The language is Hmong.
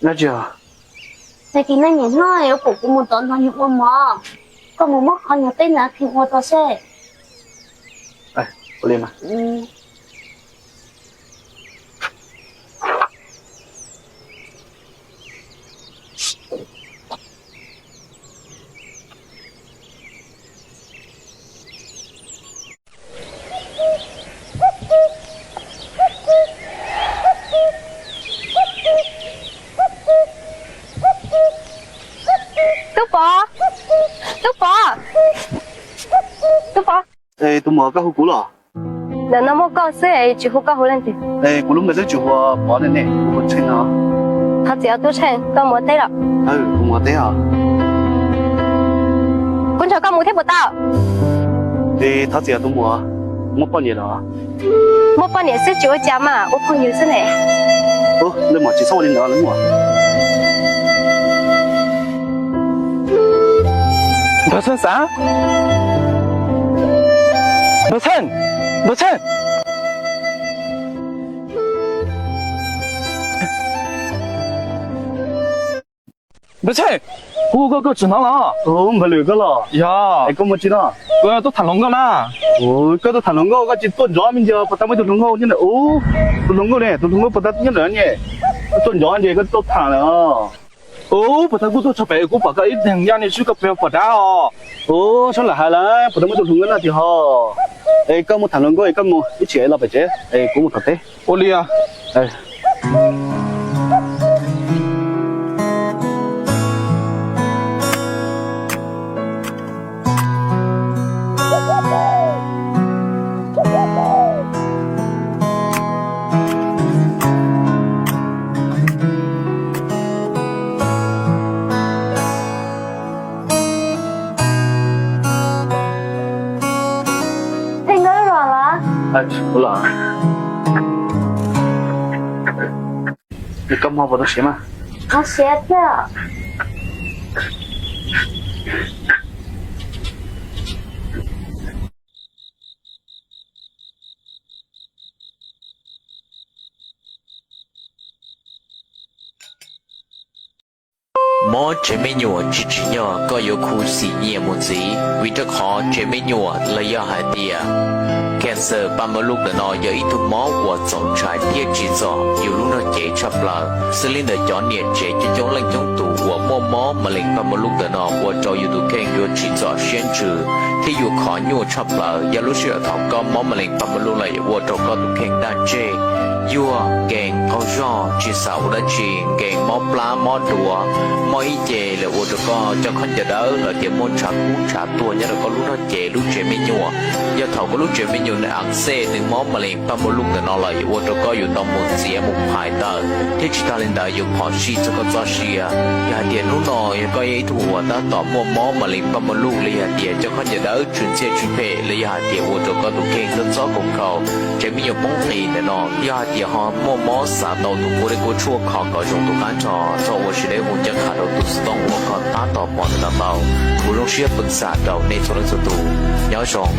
Dab tsi os? Tag kis no niam hlob yuav pum kuv mus tom no yug ua mov, koj mus muab qhov nyuag teb ntawd khi ua rau seb. Tub Pov, Tub Pov, Tub Pov. Es tus muam, koj hu kuv los? Ntawm no muaj koj xwb es tsis hu koj hu leej twg? Es kuv lub npe twb tsis hu ua Pov ne, kuv hu ua Tsheej no. Thov txim os Tub Tsheej, koj mus ua teb los? Kuv mus ua teb os. Kuv nrog koj mus thiab puas tau? Es thov txim os tus muam, muaj poj niam los? Muaj poj niam xwb tsis ua cas mas, ua phooj ywg xwb ne. Leej muam, tsis txhob ua li ntawd leej muam. Npawg Txheej xav, Npawg Txheej, Npawg Txheej. Npawg Txheej, kuv hu koj koj tsis hnov los? Npawg Lwm koj los? Yog. Es koj muaj tsi no? Kuv tuaj tham hluas nkauj na. Koj tuaj tham hluas nkauj koj tsis tuaj nrov me ntsis, puas tau muaj ib tug hluas nkauj nyob ntawm ub? Tus hluas nkauj ne, tus hluas nkauj puas tau nyob ntawm ne? Koj tuaj nrov ntsis koj tuaj tham lawm. Ub, puas tau kuj tuaj txog pem kuv pom koj ib leeg nyob ne, xwb koj pem pom dab os. Ub, sab lam hais lawm, puas tau muaj tus hluas nkauj no tiag ho. Es koj mus tham hluas nkauj es koj mus ib chim es los pem tsev es kuv mus tom teb. Ua li os. Txheej nkauj los los? Koj hmo puas tau siav mas? Tau siav thiab. Mob tsev me nyuam tsis tsim nyog koj yuav khuv xim nyiam mus ntxiv, vim rau qhov tsev me nyuam los yog hais tias cancer pa ma luj ntawm no yog ib tug mob uas txaus ntshai thiab tsim txom yus lub neej cev tshaj plaws. Xws li ntawm cov niam tsev coob coob leej coob tus uas muaj mob ma lees pa ma luj ntawm no ua rau yus tus kheej yuav tsim txom siab ntsws thiab yuav khov nyuaj tshaj plaws. Yog lub sij hawm thaum koj mob ma lees pa ma luj lawm yuav ua rau koj tus kheej daj ntseg, yuag, nkees qaug zog, tsis xav ua dab tsi, nkees mob plab mob duav, mob ib ce lawm ua rau koj cov khaub ncaws dawb los tias muaj ntshav kub ntshav tuag nyob rau koj lub neej cev lub tsev me nyuam. Yog thaum koj lub tsev me nyuam nws a xej nws mob ma lees pa ma luj ntawm no lawm yuav ua rau koj yuav tau mus txiav mus phais tawm thiab tsis tag li ntawd yuav phov sij txog koj txoj sia. Yog hais tias hnub no yog koj yog ib tug uas tab tom muaj mob ma lees pa ma luj los yog hais tias cov khaub ncaws dawb tsw ntxhiaj tsw phem los yog hais tias ua rau koj tus kheej txob txob khaus khaus, tsev me nyuam poob qis ntawm no, yog hais tias ho muaj mob xav tau tus kua dej kua tshuaj kho kom zoo tus qab nrho, txhob ua siab deb hu ncaj qha rau tus xov tooj uas koj tab tom pom ntawm no tau. Kuv zoo siab peem xam rau nej txhua leej txhua tus. Nyob zoo.